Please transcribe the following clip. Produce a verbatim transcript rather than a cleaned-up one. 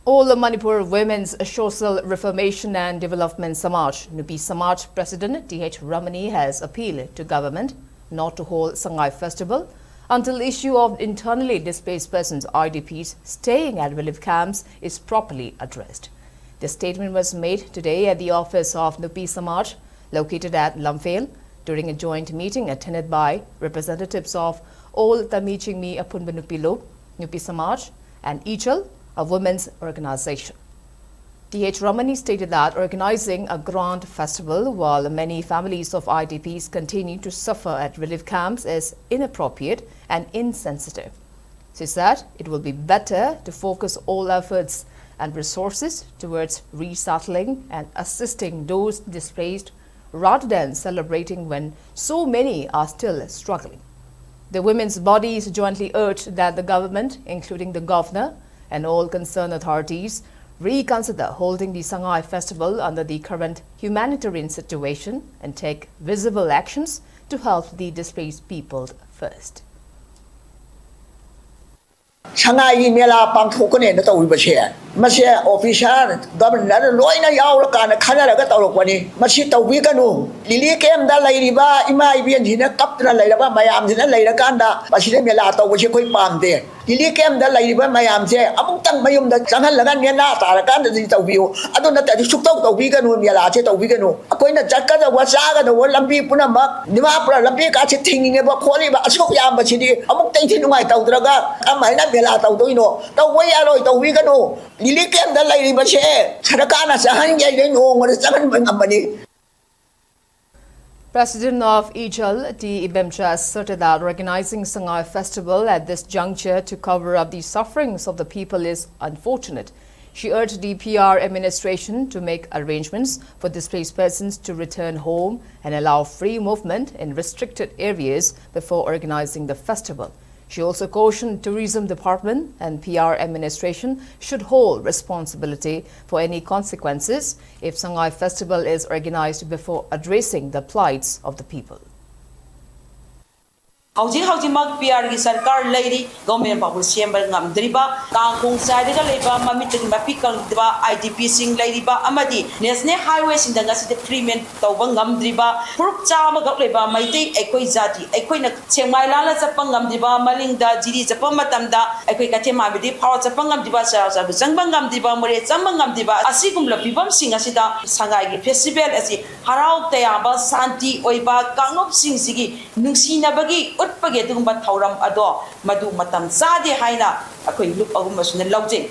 All Manipur Women's Social Reformation and Development Samaj, Nupi Samaj President T H Ramani has appealed to government not to hold Sangai Festival until issue of internally displaced persons, I D Ps, staying at relief camps is properly addressed. The statement was made today at the office of Nupi Samaj, located at Lamphel, during a joint meeting attended by representatives of All Tami Chingmi Aphunba Nupi Lop, Nupi Samaj, and Ichal, a women's organization. T H Ramani stated that organizing a grand festival while many families of I D Ps continue to suffer at relief camps is inappropriate and insensitive. She said it will be better to focus all efforts and resources towards resettling and assisting those displaced rather than celebrating when so many are still struggling. The women's bodies jointly urged that the government, including the governor and all concerned authorities, reconsider holding the Sangai festival under the current humanitarian situation and take visible actions to help the displaced people first. ꯁꯉꯥꯏꯒꯤ ꯃꯦꯂꯥ ꯄꯥꯡꯊꯣꯛꯀꯅꯦꯅ ꯇꯧꯔꯤꯕꯁꯦ, ꯃꯁꯦ officer, governor ꯂꯣꯏꯅ ꯌꯥꯎꯔꯀꯥꯟꯗ ꯈꯟꯅꯔꯒ ꯇꯧꯔꯛꯄꯅꯤ꯫ ꯃꯁꯤ ꯇꯧꯕꯤꯒꯅꯨ꯫ ꯂꯤꯂꯤ ꯀꯦꯝꯗ ꯂꯩꯔꯤꯕ ꯏꯃꯥ ꯏꯕꯦꯟꯁꯤꯅ ꯀꯞꯇꯅ ꯂꯩꯔꯕ ꯃꯌꯥꯝꯁꯤꯅ ꯂꯩꯔꯀꯥꯟꯗ ꯃꯁꯤꯗ ꯃꯦꯂꯥ ꯇꯧꯕꯁꯤ ꯑꯩꯈꯣꯏ ꯄꯥꯝꯗꯦ꯫ ꯂꯤꯂꯤ ꯀꯦꯝꯗ ꯂꯩꯔꯤꯕ ꯃꯌꯥꯝꯁꯦ ꯑꯃꯨꯛꯇꯪ ꯃꯌꯨꯝꯗ ꯆꯪꯍꯜꯂꯒ ꯅꯦꯅꯥ ꯇꯥꯔꯀꯥꯟꯗꯗꯤ ꯇꯧꯕꯤꯌꯨ꯫ ꯑꯗꯨ ꯅꯠꯇ꯭ꯔꯗꯤ ꯁꯨꯛꯇꯧ ꯇꯧꯕꯤꯒꯅꯨ, ꯃꯦꯂꯥꯁꯦ ꯇꯧꯕꯤꯒꯅꯨ꯫ ꯑꯩꯈꯣꯏꯅ ꯆꯠꯀꯗꯧꯕ ꯆꯥꯒꯗꯧꯕ ꯂꯝꯕꯤ ꯄꯨꯝꯅꯃꯛ, ꯗꯤꯃꯥꯄꯨꯔ ꯂꯝꯕꯤ ꯀꯥꯁꯦ ꯊꯤꯡꯉꯤꯉꯦꯕ ꯈꯣꯠꯂꯤꯕ ꯑꯁꯨꯛ ꯌꯥꯝꯕꯁꯤꯗꯤ ꯑꯃꯨꯛꯇꯪꯗꯤ ꯅꯨꯡꯉꯥꯏ ꯇꯧꯗ꯭ꯔꯒ ꯀꯃꯥꯏꯅ ꯃꯦꯂꯥ ꯇꯧꯗꯣꯏꯅꯣ? ꯇꯧꯕ ꯌꯥꯔꯣꯏ, ꯇꯧꯕꯤꯒꯅꯨ꯫ ꯂꯤꯂꯤ ꯀꯦꯝꯗ ꯂꯩꯔꯤꯕꯁꯦ ꯁꯔꯀꯥꯔꯅ ꯆꯪꯍꯟꯒꯦ ꯍꯥꯏꯗꯤ ꯅꯣꯡꯃꯗ ꯆꯪꯍꯟꯕ ꯉꯝꯕꯅꯤ꯫ President of Ichal, T Ibemcha, asserted that organizing Sangai Festival at this juncture to cover up the sufferings of the people is unfortunate. She urged the P R administration to make arrangements for displaced persons to return home and allow free movement in restricted areas before organizing the festival. She also cautioned Tourism Department and P R administration should hold responsibility for any consequences if Sangai Festival is organized before addressing the plights of the people. ꯍꯧꯖꯤꯛ ꯍꯧꯖꯤꯛꯃꯛ ꯄꯤ ꯑꯥꯔꯒꯤ ꯁꯔꯀꯥꯔ ꯂꯩꯔꯤ, government ꯐꯥꯎꯕ ꯁꯦꯝꯕ ꯉꯝꯗ꯭ꯔꯤꯕ, ꯀꯥꯡ ꯈꯣꯡ ꯆꯥꯏꯔꯒ ꯂꯩꯕ, ꯃꯃꯤꯠꯇꯒꯤ ꯃꯄꯤ ꯀꯪꯗꯕ ꯑꯥꯏ ꯗꯤ ꯄꯤꯁꯤꯡ ꯂꯩꯔꯤꯕ ꯑꯃꯗꯤ ꯅꯦꯁꯅꯦꯜ ꯍꯥꯏꯋꯦꯁꯤꯡꯗ ꯉꯁꯤꯗꯤ ꯐ꯭ꯔꯤ ꯃꯦꯟ ꯇꯧꯕ ꯉꯝꯗ꯭ꯔꯤꯕ, ꯐꯨꯔꯨꯞ ꯆꯥꯝꯃꯈꯛ ꯂꯩꯕ ꯃꯩꯇꯩ ꯑꯩꯈꯣꯏ ꯖꯥꯇꯤ, ꯑꯩꯈꯣꯏꯅ ꯁꯦꯛꯃꯥꯏ ꯂꯥꯜꯂ ꯆꯠꯄ ꯉꯝꯗ꯭ꯔꯤꯕ, ꯃꯅꯤꯡꯗ ꯖꯤꯔꯤ ꯆꯠꯄ ꯃꯇꯝꯗ ꯑꯩꯈꯣꯏ ꯀꯩꯊꯦꯜ ꯃꯥꯟꯕꯤꯗꯒꯤ ꯐꯥꯎꯔ ꯆꯠꯄ ꯉꯝꯗ꯭ꯔꯤꯕ, ꯆꯩꯔꯥꯛ ꯆꯥꯕ ꯆꯪꯕ ꯉꯝꯗ꯭ꯔꯤꯕ, ꯃꯣꯔꯦ ꯆꯪꯕ ꯉꯝꯗ꯭ꯔꯤꯕ, ꯑꯁꯤꯒꯨꯝꯂꯕ ꯐꯤꯕꯝꯁꯤꯡ ꯑꯁꯤꯗ ꯁꯉꯥꯏꯒꯤ ꯐꯦꯁꯇꯤꯚꯦꯜ ꯑꯁꯤ ꯍꯔꯥꯎ ꯇꯌꯥꯝꯕ, ꯁꯥꯟꯇꯤ ꯑꯣꯏꯕ, ꯀꯥꯡꯂꯨꯞꯁꯤꯡꯁꯤꯒꯤ ꯅꯨꯡꯁꯤꯅꯕꯒꯤ ꯎꯠꯄꯒꯤ ꯑꯗꯨꯒꯨꯝꯕ ꯊꯧꯔꯝ ꯑꯗꯣ ꯃꯗꯨ ꯃꯇꯝ ꯆꯥꯗꯦ ꯍꯥꯏꯅ ꯑꯩꯈꯣꯏ ꯂꯨꯞ ꯑꯍꯨꯝ ꯑꯁꯤꯅ ꯂꯧꯖꯩ꯫